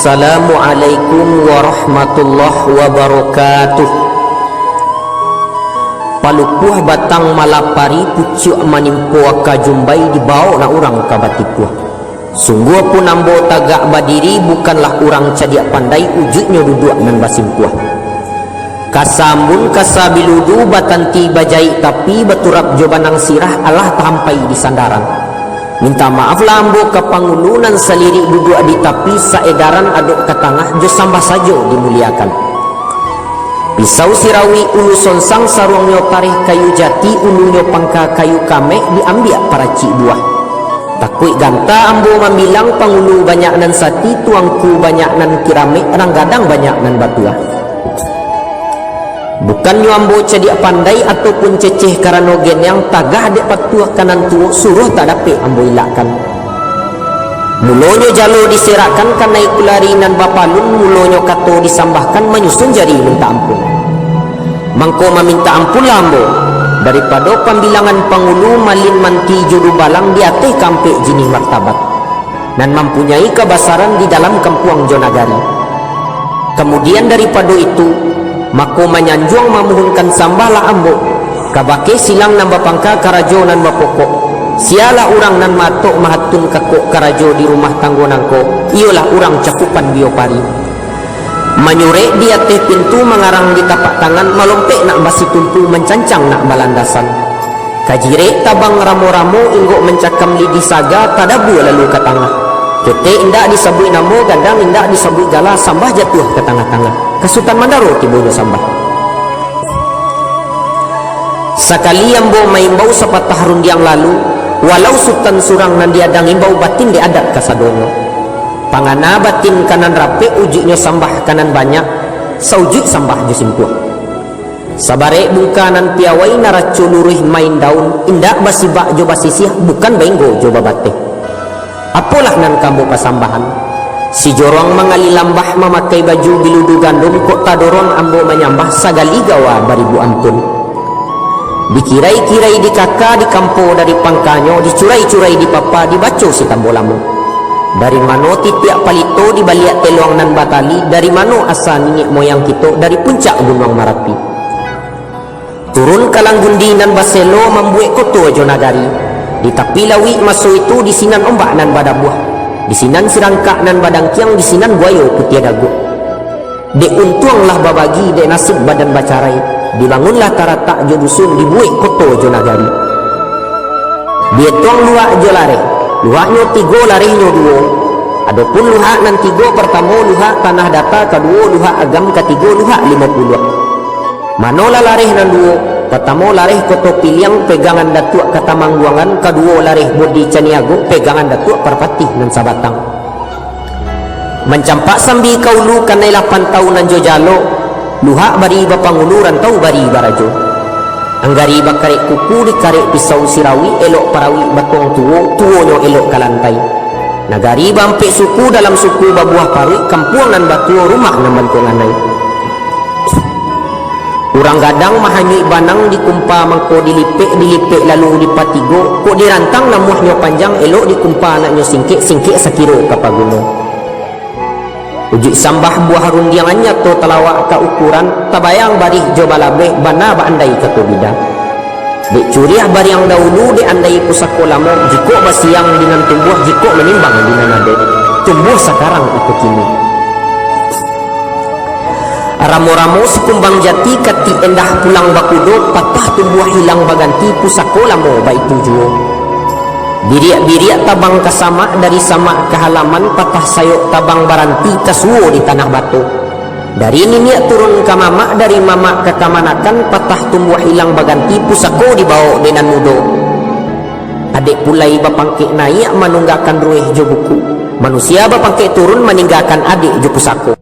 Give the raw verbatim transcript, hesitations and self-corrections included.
Assalamualaikum warahmatullahi wabarakatuh. Palupuah batang malapari, pucuak manimpo aka jumbai, dibaok nak urang ka batipuah. Sungguahpun ambo tagak badiri, bukanlah urang cadiak pandai, ujuiknyo duduak nan basimpuah. Kasa ambun, kasa biludu, batanti bajaik tapi, baturap jo banang sirah, alah tahampai di sandaran. Mintak maaflah ambo ka pangulu nan salirik duduak di tapi, saedaran adok ka tangah, jo sambah sajo dimuliakan. Pisau sirawik ulu sonsang, saruangnyo tareh kayu jati, ulunyo pangka kayu kamek, diambiak paracik buah. Takuik ganta ambo mambilang, pangulu banyak nan sati, tuangku banyak nan kiramek, rang gadang banyak nan batuah. Bukannyo ambo cadiak pandai ataupun ceceh karano geniang, tagah dek patuah ka nan tuo, suruah tak dapek ambo ilakkan. Mulonyo jalo diserakkan, kanai kulari nan bapalun, mulonyo kato disambahkan, manyusun jari mintak ampun. Mangko mamintak ampunlah ambo, daripado pambilangan pangulu, malin manti jo dubalang, di ateh kaampek jinih martabat, nan mampunyai kabasaran di dalam kampuang jo nagari. Kamudian daripado itu, mako manyanjuang mamuhunkan sambahlah ambo, kabake silang nan bapangka, karajo nan bapokok. Sialah urang nan maatok mahatun kakok karajo di rumah tanggo nangko, iyolah urang cakupan Biopari. Manyurek di ateh pintu, mangarang di tapak tangan, malompek nak basitumpu, mancancang nak balandasan. Kajirek tabang ramo-ramo, inggok mancakam lidih saga, tadabua lalu ka tangah. Ketek indak disabuik namo, gadang indak disabuik gala, sambah jatuah ka tangah-tangah. Ka Sutan Mandaro tibonyo sambah. Sakali ambo maimbau sapatah rundiang lalu, walau Sutan surang nan diadang imbau, batin dek adat kasadonyo. Pangana batin ka nan rapek, ujuiknyo sambah ka nan banyak, saujuik sambah jo simpuah. Sabarek bungka nan piawai, naraco luruih main daun, indak basibak jo basisiah, bukan bainggo jo babateh. Apolah nan ka ambo pasambahan? Sijorong mangali lambah, mamakai baju biludu gandum, kok tadorong ambo manyambah, sagali gawa baribu ampun. Dikirai-kirai di kaka, dikampo dari pangkanyo, dicurai-curai di papa, dibaco si tambo lamo. Dari mano titiak palito, dibaliak teluang nan batali, dari mano asa niniak moyang kito, dari puncak Gunuang Marapi. Turun ka langgundi nan baselo, mambuek koto jo nagari. Di tapi lauik maso itu, di sinan ombak nan badabuah, di sinan sirangkak nan badangkiang, di sinan buayo putiah daguak. Dek untuang lah babagi, dek nasib badan bacarai, dibangunlah taratak jo dusun, dibuek koto jo nagari. Dietong luhak jo lareh, luhaknyo tigo, larehnyo duo. Adopun luhak nan tigo, partamo luhak Tanah Data, kaduo luhak Agam, katigo luhak Limo Puluah. Manolah lareh nan duo? Partamo lareh Koto Piliang, pegangan Datuak Katamangguangan, kaduo lareh Bodi Caniago, pegangan Datuak Parpatih nan Sabatang. Mancampak sambi ka ulu, kanai lapan tau nan jo jalo, luhak bari bapangulu, rantau bari barajo. Anggari bakarek kuku, dikarek pisau sirawik, elok parawik batuang tuo, tuonyo elok ka lantai. Nagari baampek suku, dalam suku babuah paruik, kampuang nan batuo, rumah nan bantuang anai. Urang gadang mahanyuik banang, dikumpa mangko dilipek, dilipek lalu dipatigo, kok dirantang namuahnyo panjang, elok dikumpa anaknyo singkek, singkek sakiro ka paguno. Ujuik sambah buah rundiang, nyato talawak ka ukuran, tabayang barih jo balabeh, bana baandai kato bida. Dek curiah bariang daulu, dek andai pusako lamo, jikok basiang di nan tumbuah, jikok manimbang di nan ado, tumbuah sakarang iko kini. Ramo-ramo sikumbang jati, katik endah pulang bakudo, patah tumbuah hilang baganti, pusako lamo baitu juo. Biriak-biriak tabang ka samak, dari samak ka halaman, patah sayok tabang baranti, tasuo di tanah bato. Dari niniak turun ka mamak, dari mamak ka kamanakan, patah tumbuah hilang baganti, pusako dibaok dek nan mudo. Adek pulai bapangkek naiak, manunggakan rueh jo buku. Manusia bapangkek turun, maninggakan adek jo pusako.